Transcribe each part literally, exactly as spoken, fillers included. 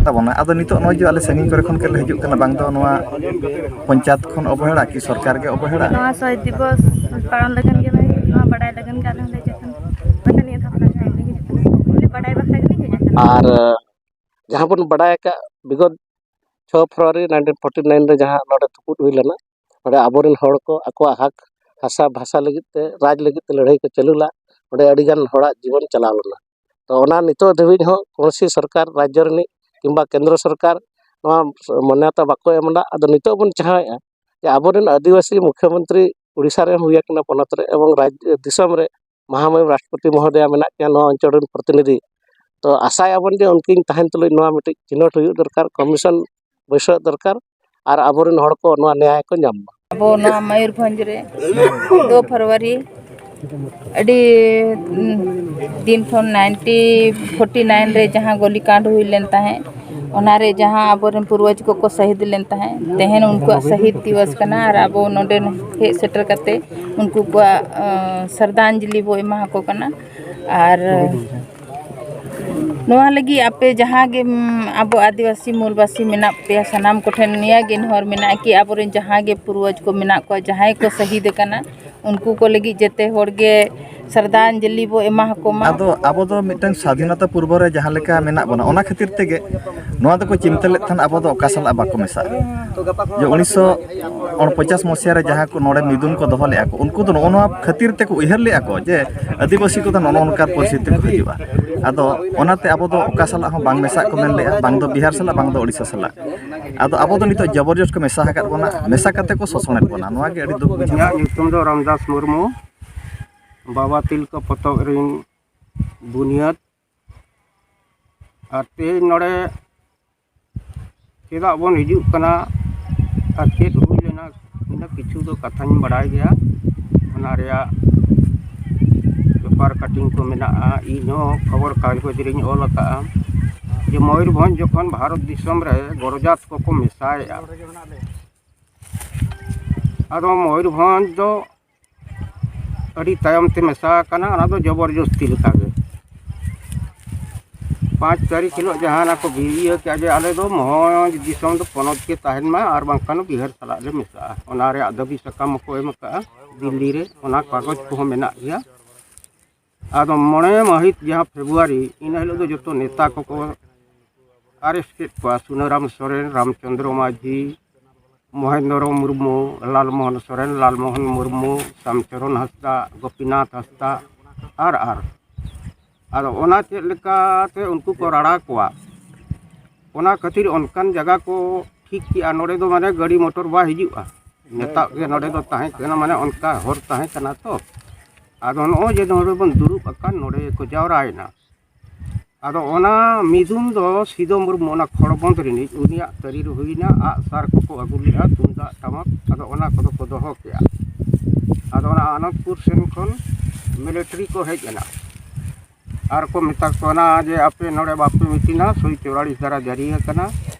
ᱛᱟᱵᱚᱱᱟ᱾ ᱟᱫᱚ ᱱᱤᱛᱚᱜ ᱱᱚᱜᱼᱚᱭ ᱡᱮ ᱟᱞᱮ ᱥᱟᱺᱜᱤᱧ ᱠᱚᱨᱮ ᱠᱷᱚᱱ ᱜᱮᱞᱮ ᱦᱤᱡᱩᱜ ᱠᱟᱱᱟ, ᱵᱟᱝ ᱫᱚ ᱱᱚᱣᱟ ᱯᱚᱧᱪᱟᱭᱮᱛ ᱠᱷᱚᱱ ᱚᱵᱚᱦᱮᱲᱟ ᱠᱤ ᱥᱚᱨᱠᱟᱨ ᱜᱮ ᱚᱵᱚᱦᱮᱲᱟ? ᱱᱚᱣᱟ ᱥᱚᱦᱤᱫ ᱫᱤᱵᱚᱥ ᱯᱟᱞᱚᱱ ᱞᱟᱹᱜᱤᱫ ᱜᱮ ᱵᱷᱟᱹᱜᱤ, ᱱᱚᱣᱟ ᱵᱟᱰᱟᱭ ᱞᱟᱹᱜᱤᱫ ᱜᱮ ᱟᱞᱮ ᱦᱚᱸᱞᱮ ᱦᱤᱡᱩᱜ ᱠᱟᱱᱟ᱾ ᱢᱮᱱᱠᱷᱟᱱ ᱱᱤᱭᱟᱹ ᱫᱷᱟᱣ ᱯᱷᱟᱥᱴ ᱴᱟᱭᱤᱢ ᱞᱮ ᱦᱤᱡᱩᱜ ᱠᱟᱱᱟ᱾ ᱠᱷᱟᱹᱞᱤ ᱵᱟᱰᱟᱭ ᱵᱟᱠᱷᱨᱟ ᱜᱮᱞᱤᱧ ᱦᱮᱡ ᱟᱠᱟᱱᱟ᱾ ᱟᱨ ᱡᱟᱦᱟᱸ ᱵᱚᱱ ᱵᱟᱰᱟᱭ ᱟᱠᱟᱫ, ᱵᱤᱜᱚᱛ ᱪᱷᱚ ᱯᱷᱮᱵᱽᱨᱩᱣᱟᱨᱤ ᱱᱟᱭᱤᱱᱴᱤᱱ ᱯᱷᱳᱨᱴᱤ ᱱᱟᱭᱤᱱ ᱨᱮ ᱡᱟᱦᱟᱸ ᱱᱚᱰᱮ ᱛᱩᱯᱩᱫ ᱦᱩᱭ ᱞᱮᱱᱟ, ᱱᱚᱰᱮ ᱟᱵᱚᱨᱮᱱ ᱦᱚᱲ ᱠᱚ ᱟᱠᱚᱣᱟᱜ ᱦᱟᱠ, ᱦᱟᱥᱟ ᱵᱷᱟᱥᱟ ᱞᱟᱹᱜᱤᱫ ᱛᱮ, ᱨᱟᱡᱽ ᱞᱟᱹᱜᱤᱫ ᱛᱮ ᱞᱟᱹᱲᱦᱟᱹᱭ ᱠᱚ ᱪᱟᱹᱞᱩ ᱞᱮᱫ, ᱚᱸᱰᱮ ᱟᱹᱰᱤᱜᱟᱱ ᱦᱚᱲᱟᱜ ᱡᱤᱵᱚᱱ ᱪᱟᱞᱟᱣ ᱞᱮᱱᱟ᱾ ᱛᱚ ᱚᱱᱟ ᱱᱤᱛᱚᱜ ᱫᱷᱟᱹᱵᱤᱡ ᱦᱚᱸ ᱠᱳᱱᱥᱤ ᱥᱚᱨᱠᱟᱨ, ᱨᱟᱡᱽᱡᱚ ᱨᱤᱱᱤᱡ ᱠᱤᱝᱵᱟ ᱠᱮᱱᱫᱨᱚ ᱥᱚᱨᱠᱟᱨ ᱱᱚᱣᱟ ᱢᱟᱱᱱᱚᱛᱟ ᱵᱟᱠᱚ ᱮᱢ ᱮᱫᱟ᱾ ᱟᱫᱚ ᱱᱤᱛᱚᱜ ᱵᱚᱱ ᱪᱟᱦᱟᱣᱮᱫᱼᱟ ᱡᱮ ᱟᱵᱚᱨᱮᱱ ᱟᱹᱫᱤᱵᱟᱹᱥᱤ ᱢᱩᱠᱷᱭᱚᱢᱚᱱᱛᱨᱤ ᱩᱲᱤᱥᱥᱟ ᱨᱮ ᱦᱩᱭ ᱟᱠᱟᱱᱟ, ᱯᱚᱱᱚᱛ ᱨᱮ ᱮᱵᱚᱝ ᱨᱟᱡᱽ ᱫᱤᱥᱚᱢ ᱨᱮ ᱢᱟᱦᱟᱢᱟᱹᱭ ᱨᱟᱥᱴᱨᱚᱯᱚᱛᱤ ᱢᱚᱦᱳᱫᱚᱭᱟ ᱢᱮᱱᱟᱜ ᱠᱤᱱᱟ ᱱᱚᱣᱟ ᱚᱧᱪᱚᱞ ᱨᱮᱱ ᱯᱨᱚᱛᱤᱱᱤᱫᱷᱤ᱾ ᱛᱚ ᱟᱥᱟᱭ ᱟᱵᱚᱱ ᱡᱮ ᱩᱱᱠᱤᱱ ᱛᱟᱦᱮᱱ ᱛᱩᱞᱩᱡ ᱱᱚᱣᱟ ᱢᱤᱫᱴᱤᱡ ᱪᱤᱱᱦᱟᱹᱴ ᱦᱩᱭᱩᱜ ᱫᱚᱨᱠᱟᱨ, ᱠᱚᱢᱤᱥᱚᱱ ᱵᱟᱹᱭᱥᱟᱹᱣ ᱫᱚᱨᱠᱟᱨ, ᱟᱨ ᱟᱵᱚᱨᱮᱱ ᱦᱚᱲ ᱠᱚ ᱱᱚᱣᱟ ᱱᱮᱭᱟᱭ ᱠᱚ ᱧᱟᱢ ᱢᱟ᱾ ᱟᱵᱚ ᱱᱚᱣᱟ ᱢᱚᱭᱩᱨᱵᱷᱚᱸᱡᱽ ᱨᱮ ᱫᱩ ᱯᱷᱮᱵᱽᱨᱩᱣᱟᱨᱤ ᱟᱹᱰᱤ, ᱩᱸ, ᱫᱤᱱ ᱠᱷᱚᱱ ᱱᱟᱭᱤᱱᱴᱤ ᱯᱷᱳᱨᱴᱤ ᱱᱟᱭᱤᱱ ᱨᱮ ᱡᱟᱦᱟᱸ ᱜᱚᱞᱤ ᱠᱟᱱᱰ ᱦᱩᱭ ᱞᱮᱱ ᱛᱟᱦᱮᱸᱫ, ᱚᱱᱟᱨᱮ ᱡᱟᱦᱟᱸ ᱟᱵᱚᱨᱮᱱ ᱯᱩᱨᱵᱚᱡᱽ ᱠᱚᱠᱚ ᱥᱟᱹᱦᱤᱫ ᱞᱮᱱ ᱛᱟᱦᱮᱸᱫ, ᱛᱮᱦᱮᱧ ᱩᱱᱠᱩᱣᱟᱜ ᱥᱟᱹᱦᱤᱫ ᱫᱤᱵᱚᱥ ᱠᱟᱱᱟ ᱟᱨ ᱟᱵᱚ ᱱᱚᱰᱮ ᱦᱮᱡ ᱥᱮᱴᱮᱨ ᱠᱟᱛᱮ ᱩᱱᱠᱩ ᱠᱚᱣᱟᱜ, ᱟᱸ, ᱥᱨᱟᱫᱷᱟᱧᱡᱚᱞᱤ ᱵᱚ ᱮᱢᱟ ᱟᱠᱚ ᱠᱟᱱᱟ᱾ ᱟᱨ ᱱᱚᱣᱟ ᱞᱟᱹᱜᱤᱫ ᱟᱯᱮ ᱡᱟᱦᱟᱸ ᱜᱮ, ᱩᱸ, ᱟᱵᱚ ᱟᱹᱫᱤᱵᱟᱹᱥᱤ ᱢᱩᱞᱵᱟᱥᱤ ᱢᱮᱱᱟᱜ ᱯᱮᱭᱟ, ᱥᱟᱱᱟᱢ ᱠᱚᱴᱷᱮᱱ ᱱᱤᱭᱟᱹ ᱜᱮ ᱱᱮᱦᱚᱨ ᱢᱮᱱᱟᱜᱼᱟ ᱠᱤ ᱟᱵᱚᱨᱮᱱ ᱡᱟᱦᱟᱸ ᱜᱮ ᱯᱩᱨᱵᱚᱡᱽ ᱠᱚ ᱢᱮᱱᱟᱜ ᱠᱚᱣᱟ, ᱡᱟᱦᱟᱸᱭ ᱠᱚ ᱥᱟᱹᱦᱤᱫ ᱟᱠᱟᱱᱟ, ᱩᱱᱠᱩ ᱠᱚ ᱞᱟᱹᱜᱤᱫ ᱡᱮᱛᱮ ᱦᱚᱲ ᱜᱮ ᱥᱨᱟᱫᱷᱟᱧᱡᱚᱞᱤ ᱵᱚ ᱮᱢᱟ ᱟᱠᱚ ᱢᱟ᱾ ᱟᱫᱚ ᱟᱵᱚ ᱫᱚ ᱢᱤᱫᱴᱟᱝ ᱥᱟᱫᱷᱤᱱᱚᱛᱟ ᱯᱩᱨᱵᱚ ᱨᱮ ᱡᱟᱦᱟᱸ ᱞᱮᱠᱟ ᱢᱮᱱᱟᱜ ᱵᱚᱱᱟ, ᱚᱱᱟ ᱠᱷᱟᱹᱛᱤᱨ ᱛᱮᱜᱮ ᱱᱚᱣᱟ ᱫᱚᱠᱚ ᱪᱤᱱᱛᱟᱹ ᱞᱮᱫ ᱛᱟᱦᱮᱱ ᱟᱵᱚ ᱫᱚ ᱚᱠᱟ ᱥᱟᱞᱟᱜ ᱵᱟᱠᱚ ᱢᱮᱥᱟᱜᱼᱟ᱾ ᱡᱮ ᱩᱱᱤᱥᱥᱚ ᱯᱚᱧᱪᱟᱥ ᱢᱚᱥᱤᱦᱟ ᱨᱮ ᱡᱟᱦᱟᱸ ᱠᱚ ᱱᱚᱰᱮ ᱢᱤᱫᱩᱱ ᱠᱚ ᱫᱚᱦᱚ ᱞᱮᱫᱼᱟ ᱠᱚ, ᱩᱱᱠᱩ ᱫᱚ ᱱᱚᱜᱼᱚ ᱱᱚᱣᱟ ᱠᱷᱟᱹᱛᱤᱨ ᱛᱮᱠᱚ ᱩᱭᱦᱟᱹᱨ ᱞᱮᱫᱼᱟ ᱠᱚ ᱡᱮ ᱟᱹᱫᱤᱵᱟᱹᱥᱤ ᱠᱚᱫᱚ ᱱᱚᱜᱼᱚ ᱱᱚᱝᱠᱟ ᱯᱚᱨᱤᱥᱛᱷᱤᱛᱤ ᱠᱚ ᱦᱤᱡᱩᱜᱼᱟ᱾ ᱟᱫᱚ ᱚᱱᱟᱛᱮ ᱟᱵᱚ ᱫᱚ ᱚᱠᱟ ᱥᱟᱞᱟᱜ ᱦᱚᱸ ᱵᱟᱝ ᱢᱮᱥᱟᱜ ᱠᱚ ᱢᱮᱱ ᱞᱮᱫᱼᱟ, ᱵᱟᱝ ᱫᱚ ᱵᱤᱦᱟᱨ ᱥᱟᱞᱟᱜ, ᱵᱟᱝ ᱫᱚ ᱳᱰᱤᱥᱟ ᱥᱟᱞᱟᱜ᱾ ᱟᱫᱚ ᱟᱵᱚ ᱫᱚ ᱱᱤᱛᱚᱜ ᱡᱚᱵᱚᱨᱡᱚᱥ ᱠᱚ ᱢᱮᱥᱟ ᱟᱠᱟᱫ ᱵᱚᱱᱟ, ᱢᱮᱥᱟ ᱠᱟᱛᱮ ᱠᱚ ᱥᱳᱥᱚᱱᱮᱫ ᱵᱚᱱᱟ᱾ ᱱᱚᱣᱟ ᱜᱮ ᱟᱹᱰᱤ ᱫᱩᱠ ᱵᱩᱡᱷᱟᱹᱜ ᱤᱧᱟᱹᱜ ᱠᱟᱱᱟ᱾ ᱧᱩᱛᱩᱢ ᱫᱚ ᱨᱟᱢᱫᱟᱥ ᱢᱩᱨᱢᱩ, ᱵᱟᱵᱟ ᱛᱤᱞᱠᱟᱹ ᱯᱚᱛᱚᱵ ᱨᱤᱱ ᱵᱩᱱᱤᱭᱟᱹᱫ᱾ ᱟᱨ ᱛᱮᱦᱮᱧ ᱱᱚᱰᱮ ᱪᱮᱫᱟᱜ ᱵᱚᱱ ᱦᱤᱡᱩᱜ ᱠᱟᱱᱟ ᱟᱨ ᱪᱮᱫ ᱦᱩᱭ ᱞᱮᱱᱟ, ᱤᱱᱟᱹ ᱠᱤᱪᱷᱩ ᱫᱚ ᱠᱟᱛᱷᱟᱧ ᱵᱟᱲᱟᱭ ᱜᱮᱭᱟ᱾ ᱚᱱᱟ ᱨᱮᱭᱟᱜ ᱯᱮᱯᱟᱨ ᱠᱟᱴᱤᱝ ᱠᱚ ᱢᱮᱱᱟᱜᱼᱟ, ᱤᱧ ᱦᱚᱸ ᱠᱷᱚᱵᱚᱨ ᱠᱟᱜᱚᱡᱽ ᱨᱤᱧ ᱚᱞ ᱟᱠᱟᱫᱼᱟ ᱡᱮ ᱢᱚᱭᱩᱨᱵᱷᱚᱸᱡᱽ ᱡᱚᱠᱷᱚᱱ ᱵᱷᱟᱨᱚᱛ ᱫᱤᱥᱚᱢ ᱨᱮ ᱜᱚᱨᱚᱡᱟᱛ ᱠᱚᱠᱚ ᱢᱮᱥᱟᱭᱮᱫᱼᱟ, ᱟᱫᱚ ᱢᱚᱭᱩᱨᱵᱷᱚᱸᱡᱽ ᱫᱚ ᱟᱹᱰᱤ ᱛᱟᱭᱚᱢ ᱛᱮ ᱢᱮᱥᱟ ᱟᱠᱟᱱᱟ, ᱚᱱᱟ ᱫᱚ ᱡᱚᱵᱚᱨᱡᱚᱥᱛᱤ ᱞᱮᱠᱟᱜᱮ᱾ ᱯᱟᱸᱪ ᱛᱟᱹᱨᱤᱠᱷ ᱦᱤᱞᱳᱜ ᱡᱟᱦᱟᱱᱟᱜ ᱠᱚ ᱵᱤᱞᱤᱭᱟᱹ ᱠᱮᱜᱼᱟ ᱡᱮ ᱟᱞᱮ ᱫᱚ ᱢᱚᱡᱽ ᱫᱤᱥᱚᱢ ᱫᱚ ᱯᱚᱱᱚᱛ ᱜᱮ ᱛᱟᱦᱮᱱ ᱢᱟ ᱟᱨ ᱵᱟᱝᱠᱷᱟᱱ ᱵᱤᱦᱟᱨ ᱥᱟᱞᱟᱜ ᱞᱮ ᱢᱮᱥᱟᱜᱼᱟ, ᱚᱱᱟ ᱨᱮᱭᱟᱜ ᱫᱟᱹᱵᱤ ᱥᱟᱠᱟᱢ ᱦᱚᱸᱠᱚ ᱮᱢ ᱟᱠᱟᱫᱼᱟ ᱫᱤᱞᱞᱤ ᱨᱮ, ᱚᱱᱟ ᱠᱟᱜᱚᱡᱽ ᱠᱚᱦᱚᱸ ᱢᱮᱱᱟᱜ ᱜᱮᱭᱟ᱾ ᱟᱫᱚ ᱢᱚᱬᱮ ᱢᱟᱹᱦᱤᱛ ᱡᱟᱦᱟᱸ ᱯᱷᱮᱵᱽᱨᱩᱣᱟᱨᱤ, ᱤᱱᱟᱹ ᱦᱤᱞᱳᱜ ᱫᱚ ᱡᱚᱛᱚ ᱱᱮᱛᱟ ᱠᱚᱠᱚ ᱟᱨᱮᱥᱴ ᱠᱮᱫ ᱠᱚᱣᱟ, ᱥᱩᱱᱟᱹᱨᱟᱢ ᱥᱚᱨᱮᱱ, ᱨᱟᱢᱪᱚᱸᱫᱽᱨᱚ ᱢᱟᱹᱡᱷᱤ, ᱢᱚᱦᱮᱱᱫᱨᱚ ᱢᱩᱨᱢᱩ, ᱞᱟᱞᱢᱳᱦᱚᱱ ᱥᱚᱨᱮᱱ, ᱞᱟᱞᱢᱳᱦᱚᱱ ᱢᱩᱨᱢᱩ, ᱥᱟᱢᱪᱚᱨᱚᱱ ᱦᱟᱸᱥᱫᱟ, ᱜᱳᱯᱤᱱᱟᱛᱷ ᱦᱟᱸᱥᱫᱟ ᱟᱨ ᱟᱨ ᱟᱫᱚ ᱚᱱᱟ ᱪᱮᱫ ᱞᱮᱠᱟᱛᱮ ᱩᱱᱠᱩ ᱠᱚ ᱨᱟᱲᱟ ᱠᱚᱣᱟ, ᱚᱱᱟ ᱠᱷᱟᱹᱛᱤᱨ ᱚᱱᱠᱟᱱ ᱡᱟᱭᱜᱟ ᱠᱚ ᱴᱷᱤᱠ ᱠᱮᱜᱼᱟ, ᱱᱚᱰᱮ ᱫᱚ ᱢᱟᱱᱮ ᱜᱟᱹᱰᱤ ᱢᱚᱴᱚᱨ ᱵᱟᱭ ᱦᱤᱡᱩᱜᱼᱟ᱾ ᱱᱮᱛᱟᱜ ᱜᱮ ᱱᱚᱰᱮ ᱫᱚ ᱛᱟᱦᱮᱸ ᱠᱟᱱᱟ, ᱢᱟᱱᱮ ᱚᱱᱠᱟ ᱦᱚᱨ ᱛᱟᱦᱮᱸ ᱠᱟᱱᱟ ᱛᱚ᱾ ᱟᱫᱚ ᱱᱚᱜᱼᱚᱭ ᱡᱮ ᱱᱚᱰᱮ ᱵᱚᱱ ᱫᱩᱲᱩᱵ ᱟᱠᱟᱱ, ᱱᱚᱰᱮ ᱜᱮᱠᱚ ᱡᱟᱣᱨᱟᱭᱮᱱᱟ᱾ ᱟᱫᱚ ᱚᱱᱟ ᱢᱤᱫᱩᱱ ᱫᱚ ᱥᱤᱫᱚ ᱢᱩᱨᱢᱩ, ᱚᱱᱟ ᱠᱷᱚᱲᱵᱚᱸᱫᱽ ᱨᱤᱱᱤᱡ, ᱩᱱᱤᱭᱟᱜ ᱛᱟᱹᱨᱤ ᱨᱮ ᱦᱩᱭᱱᱟ, ᱟᱜᱼᱥᱟᱨ ᱠᱚᱠᱚ ᱟᱹᱜᱩ ᱞᱮᱫᱼᱟ, ᱛᱩᱢᱫᱟᱜ ᱴᱟᱢᱟᱠ, ᱟᱫᱚ ᱚᱱᱟ ᱠᱚᱫᱚ ᱠᱚ ᱫᱚᱦᱚ ᱠᱮᱜᱼᱟ᱾ ᱟᱫᱚ ᱚᱱᱟ ᱟᱱᱚᱱᱫᱽᱯᱩᱨ ᱥᱮᱱ ᱠᱷᱚᱱ ᱢᱤᱞᱤᱴᱟᱨᱤ ᱠᱚ ᱦᱮᱡ ᱮᱱᱟ ᱟᱨ ᱠᱚ ᱢᱮᱛᱟ ᱠᱚ ᱠᱟᱱᱟ ᱡᱮ, "ᱟᱯᱮ ᱱᱚᱰᱮ ᱵᱟᱯᱮ ᱢᱤᱴᱤᱝᱟ, ᱥᱳᱭ ᱪᱩᱣᱟᱲᱤᱥ ᱫᱷᱟᱨᱟ ᱡᱟᱹᱨᱤ ᱟᱠᱟᱱᱟ᱾"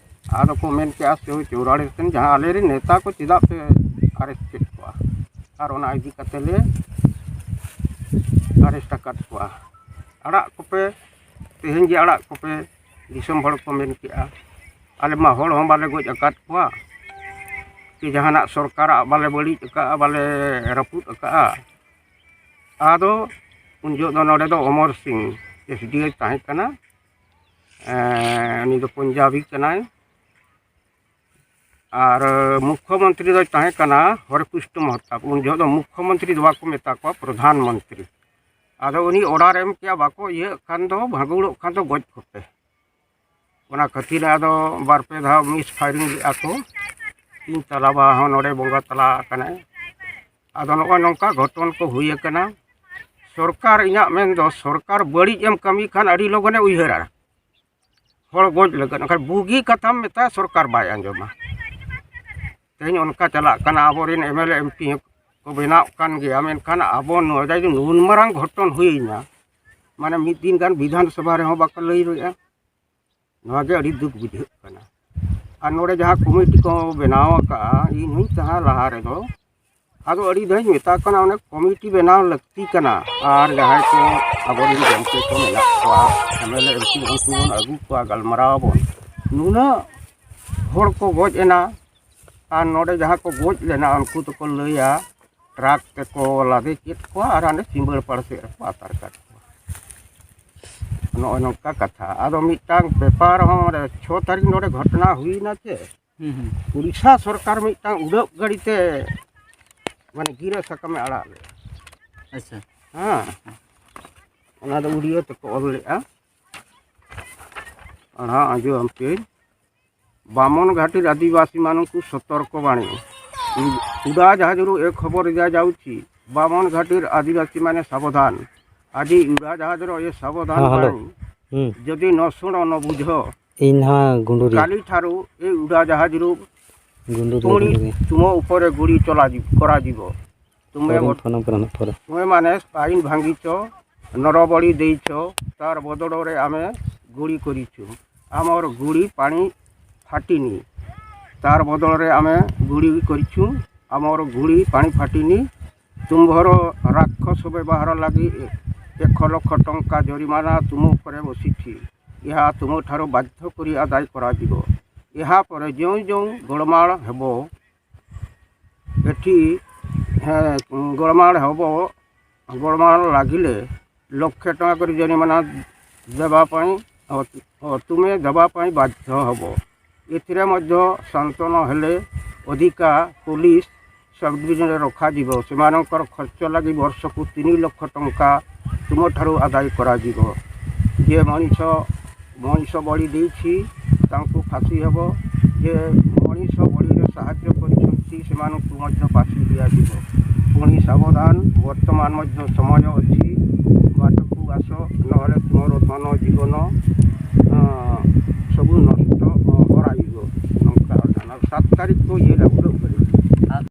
ᱟᱫᱚ ᱠᱚ ᱢᱮᱱ ᱠᱮᱜᱼᱟ, "ᱥᱳᱭ ᱪᱩᱣᱟᱲᱤᱥ ᱨᱮᱱ ᱡᱟᱦᱟᱸ ᱟᱞᱮ ᱨᱮᱱ ᱱᱮᱛᱟ ᱠᱚ ᱪᱮᱫᱟᱜ ᱯᱮ ᱟᱨᱮᱥᱴ ᱠᱮᱫ ᱠᱚᱣᱟ?" ᱟᱨ ᱚᱱᱟ ᱤᱫᱤ ᱠᱟᱛᱮ ᱞᱮ ᱟᱨᱮᱥᱴ ᱟᱠᱟᱫ ᱠᱚᱣᱟ᱾ "ᱟᱲᱟᱜ ᱠᱚᱯᱮ, ᱛᱮᱦᱮᱧ ᱜᱮ ᱟᱲᱟᱜ ᱠᱚᱯᱮ", ᱫᱤᱥᱚᱢ ᱦᱚᱲ ᱠᱚ ᱢᱮᱱ ᱠᱮᱜᱼᱟ᱾ ᱟᱞᱮ ᱢᱟ ᱦᱚᱲ ᱦᱚᱸ ᱵᱟᱞᱮ ᱜᱚᱡ ᱟᱠᱟᱫ ᱠᱚᱣᱟ, ᱠᱤ ᱡᱟᱦᱟᱱᱟᱜ ᱥᱚᱨᱠᱟᱨᱟᱜ ᱵᱟᱞᱮ ᱵᱟᱹᱲᱤᱡ ᱟᱠᱟᱫᱼᱟ, ᱵᱟᱞᱮ ᱨᱟᱹᱯᱩᱫ ᱟᱠᱟᱫᱼᱟ᱾ ᱟᱫᱚ ᱩᱱ ᱡᱚᱦᱚᱜ ᱫᱚ ᱱᱚᱰᱮ ᱫᱚ ᱚᱢᱚᱨ ᱥᱤᱝ ᱮᱥ ᱰᱤ ᱳᱭ ᱛᱟᱦᱮᱸ ᱠᱟᱱᱟ, ᱮᱸ, ᱩᱱᱤ ᱫᱚ ᱯᱚᱧᱡᱟᱵᱤ ᱠᱟᱱᱟᱭ᱾ ᱟᱨ ᱢᱩᱠᱠᱷᱚ ᱢᱚᱱᱛᱨᱤ ᱫᱚᱭ ᱛᱟᱦᱮᱸ ᱠᱟᱱᱟ ᱦᱚᱨᱮ ᱠᱨᱤᱥᱱᱚ ᱢᱚᱦᱛᱟᱵ᱾ ᱩᱱ ᱡᱚᱦᱚᱜ ᱫᱚ ᱢᱩᱠᱠᱷᱚ ᱢᱚᱱᱛᱨᱤ ᱫᱚ ᱵᱟᱠᱚ ᱢᱮᱛᱟ ᱠᱚᱣᱟ, ᱯᱨᱚᱫᱷᱟᱱ ᱢᱚᱱᱛᱨᱤ᱾ ᱟᱫᱚ ᱩᱱᱤ ᱚᱰᱟᱨ ᱮᱢ ᱠᱮᱜᱼᱟ, ᱵᱟᱠᱚ ᱤᱭᱟᱹᱜ ᱠᱷᱟᱱ ᱫᱚ, ᱵᱷᱟᱸᱜᱩᱲᱚᱜ ᱠᱷᱟᱱ ᱫᱚ ᱜᱚᱡ ᱠᱚᱯᱮ᱾ ᱚᱱᱟ ᱠᱷᱟᱹᱛᱤᱨ ᱟᱫᱚ ᱵᱟᱨ ᱯᱮ ᱫᱷᱟᱣ ᱢᱤᱥ ᱯᱷᱟᱭᱨᱤᱝ ᱞᱮᱫᱼᱟ ᱠᱚ᱾ ᱤᱧ ᱛᱟᱞᱟᱵᱟ ᱦᱚᱸ ᱱᱚᱰᱮ ᱵᱚᱸᱜᱟ ᱛᱟᱞᱟ ᱟᱠᱟᱱᱟᱭ᱾ ᱟᱫᱚ ᱱᱚᱜᱼᱚᱭ ᱱᱚᱝᱠᱟ ᱜᱷᱚᱴᱚᱱ ᱠᱚ ᱦᱩᱭ ᱟᱠᱟᱱᱟ᱾ ᱥᱚᱨᱠᱟᱨ, ᱤᱧᱟᱹᱜ ᱢᱮᱱ ᱫᱚ, ᱥᱚᱨᱠᱟᱨ ᱵᱟᱹᱲᱤᱡ ᱮᱢ ᱠᱟᱹᱢᱤ ᱠᱷᱟᱱ ᱟᱹᱰᱤ ᱞᱚᱜᱚᱱᱮ ᱩᱭᱦᱟᱹᱨᱟ ᱦᱚᱲ ᱜᱚᱡ ᱞᱟᱹᱜᱤᱫ, ᱮᱱᱠᱷᱟᱱ ᱵᱩᱜᱤ ᱠᱟᱛᱷᱟᱢ ᱢᱮᱛᱟᱭᱟ, ᱥᱚᱨᱠᱟᱨ ᱵᱟᱭ ᱟᱸᱡᱚᱢᱟ᱾ ᱛᱮᱦᱮᱧ ᱚᱱᱠᱟ ᱪᱟᱞᱟᱜ ᱠᱟᱱᱟ, ᱟᱵᱚᱨᱮᱱ M L A, M P ᱠᱚ ᱵᱮᱱᱟᱣ ᱠᱟᱱ ᱜᱮᱭᱟ, ᱢᱮᱱᱠᱷᱟᱱ ᱟᱵᱚ ᱱᱚᱰᱮ ᱡᱮ ᱱᱩᱱ ᱢᱟᱨᱟᱝ ᱜᱷᱚᱴᱚᱱ ᱦᱩᱭᱱᱟ, ᱢᱟᱱᱮ ᱢᱤᱫ ᱫᱤᱱ ᱜᱟᱱ ᱵᱤᱫᱷᱟᱱ ᱥᱚᱵᱷᱟ ᱨᱮᱦᱚᱸ ᱵᱟᱠᱚ ᱞᱟᱹᱭ ᱫᱟᱲᱮᱭᱟᱜᱼᱟ᱾ ᱱᱚᱣᱟ ᱜᱮ ᱟᱹᱰᱤ ᱫᱩᱠ ᱵᱩᱡᱷᱟᱹᱜ ᱠᱟᱱᱟ᱾ ᱟᱨ ᱱᱚᱰᱮ ᱡᱟᱦᱟᱸ ᱠᱚᱢᱤᱴᱤ ᱠᱚ ᱵᱮᱱᱟᱣ ᱟᱠᱟᱫᱼᱟ, ᱤᱧ ᱦᱚᱸᱧ ᱛᱟᱦᱮᱸ ᱞᱟᱦᱟ ᱨᱮᱫᱚ, ᱟᱫᱚ ᱟᱹᱰᱤ ᱫᱷᱟᱣᱤᱧ ᱢᱮᱛᱟ ᱠᱚ ᱠᱟᱱᱟ, ᱚᱱᱮ ᱠᱚᱢᱤᱴᱤ ᱵᱮᱱᱟᱣ ᱞᱟᱹᱠᱛᱤ ᱠᱟᱱᱟ᱾ ᱟᱨ ᱡᱟᱦᱟᱸᱭ ᱠᱚ ᱟᱵᱚᱨᱮᱱ ᱜᱚᱢᱠᱮ ᱠᱚ ᱢᱮᱱᱟᱜ ᱠᱚᱣᱟ, M L A M P, ᱩᱱᱠᱩ ᱵᱚᱱ ᱟᱹᱜᱩ ᱠᱚᱣᱟ, ᱜᱟᱞᱢᱟᱨᱟᱣ ᱟᱵᱚᱱ᱾ ᱱᱩᱱᱟᱹᱜ ᱦᱚᱲ ᱠᱚ ᱜᱚᱡ ᱮᱱᱟ, ᱟᱨ ᱱᱚᱰᱮ ᱡᱟᱦᱟᱸ ᱠᱚ ᱜᱚᱡ ᱞᱮᱱᱟ, ᱩᱱᱠᱩ ᱫᱚᱠᱚ ᱞᱟᱹᱭᱟ ᱴᱨᱟᱠ ᱛᱮᱠᱚ ᱞᱟᱫᱮ ᱠᱮᱫ ᱠᱚᱣᱟ ᱟᱨ ᱦᱟᱸᱰᱮ ᱥᱤᱸᱵᱟᱹᱲ ᱯᱟᱲ ᱥᱮᱫ ᱨᱮᱠᱚ ᱟᱛᱟᱨ ᱠᱟᱫ ᱠᱚᱣᱟ᱾ ᱱᱚᱜᱼᱚᱭ ᱱᱚᱝᱠᱟ ᱠᱟᱛᱷᱟ᱾ ᱟᱫᱚ ᱢᱤᱫᱴᱟᱝ ᱵᱮᱯᱟᱨ ᱦᱚᱸ, ᱚᱸᱰᱮ ᱪᱷᱚ ᱛᱟᱹᱨᱤᱠᱷ ᱱᱚᱰᱮ ᱜᱷᱚᱴᱚᱱᱟ ᱦᱩᱭᱱᱟ ᱪᱮ, ᱦᱩᱸ, ᱦᱩᱸ᱾ ᱩᱲᱤᱥᱥᱟ ᱥᱚᱨᱠᱟᱨ ᱢᱤᱫᱴᱟᱝ ᱩᱰᱟᱹᱜ ᱜᱟᱹᱰᱤ ᱛᱮ ᱢᱟᱱᱮ ᱜᱤᱨᱟᱹ ᱥᱟᱠᱟᱢᱮ ᱟᱲᱟᱜ ᱞᱮᱫᱟ᱾ ᱟᱪᱪᱷᱟ᱾ ᱦᱮᱸ, ᱚᱱᱟ ᱫᱚ ᱩᱲᱤᱭᱟᱹ ᱛᱮᱠᱚ ᱚᱞ ᱞᱮᱫᱼᱟ᱾ ᱯᱟᱲᱦᱟᱣ ᱟᱸᱡᱚᱢ ᱟᱯᱮ᱾ ବାମନ ଘାଟିର ଆଦିବାସୀମାନଙ୍କୁ ସତର୍କ ବାଣୀ। ଉଡ଼ାଜାହାଜରୁ ଏ ଖବର ଦିଆଯାଉଛି, ବାମନ ଘାଟିର ଆଦିବାସୀମାନେ ସାବଧାନ। ଆଜି ଉଡ଼ାଜାହାଜର ଏ ସାବଧାନ ହଁ, ହ୍ୟାଲୋ। ବାଣୀ ହୁଁ। ଯଦି ନ ଶୁଣ, ନ ବୁଝ, ᱤᱧ ᱱᱟᱦᱟᱜ ᱜᱩᱸᱰᱩᱨᱤ। କାଲିଠାରୁ ଏ ଉଡ଼ାଜାହାଜରୁ ଗୁଣ୍ଡୁରି ପୁଣି ଗୁଣ୍ଡୁରି। ତୁମ ଉପରେ ଗୁଳି ଚଲାଯିବ, କରାଯିବ। ତୁମେ ଫରେନ୍ ଫୋନ୍ ନମ୍ବର ଆଣ, ଫରେନ୍। ତୁମେମାନେ ଆଇନ ଭାଙ୍ଗିଛ, ନରବଳି ଦେଇଛ, ତାର ବଦଳରେ ଆମେ ଗୁଳି କରିଛୁ। ଆମର ଗୁଳି ପାଣି ଫାଟିନି। ତାର ବଦଳରେ ଆମେ ଗୁଳି କରିଛୁ। ଆମର ଗୁଳି ପାଣି ଫାଟିନି। ତୁମ୍ଭର ରାକ୍ଷସ ବ୍ୟବହାର ଲାଗି ଏକ ଲକ୍ଷ ଟଙ୍କା ଜରିମାନା ତୁମ ଉପରେ ବସିଛି। ଏହା ତୁମଠାରୁ ବାଧ୍ୟ କରି ଆଦାୟ କରାଯିବ। ଏହାପରେ ଯେଉଁ ଯେଉଁ ଗୋଳମାଳ ହେବ, ଏଠି, ହେଁ, ଗୋଳମାଳ ହେବ, ଗୋଳମାଳ ଲାଗିଲେ ଲକ୍ଷେ ଟଙ୍କା କରି ଜରିମାନା ଦେବା ପାଇଁ, ଅ, ଅ, ତୁମେ ଦେବା ପାଇଁ ବାଧ୍ୟ ହେବ। ଏଥିରେ ମଧ୍ୟ ଶାନ୍ତ ନ ହେଲେ ଅଧିକା ପୋଲିସ ସବ୍ ଡିଭିଜନରେ ରଖାଯିବ। ସେମାନଙ୍କର ଖର୍ଚ୍ଚ ଲାଗି ବର୍ଷକୁ ତିନି ଲକ୍ଷ ଟଙ୍କା ତୁମଠାରୁ ଆଦାୟ କରାଯିବ। ଯିଏ ମଣିଷ, ମଣିଷ ବଳି ଦେଇଛି, ତାଙ୍କୁ ଫାଶୀ ହେବ। ଯେ ମଣିଷ ବଳିରେ ସାହାଯ୍ୟ କରିଛନ୍ତି, ସେମାନଙ୍କୁ ମଧ୍ୟ ଫାଶୀ ଦିଆଯିବ। ପୁଣି ସାବଧାନ, ବର୍ତ୍ତମାନ ମଧ୍ୟ ସମୟ ଅଛି, ବାଟକୁ ଆସ, ନହେଲେ ତୁମର ଧନ ଜୀବନ, ଅ, ସବୁ ନଷ୍ଟ, ଅ, କରାଯିବ। ନମସ୍କାର। ସାତ ତାରିଖକୁ ଇଏ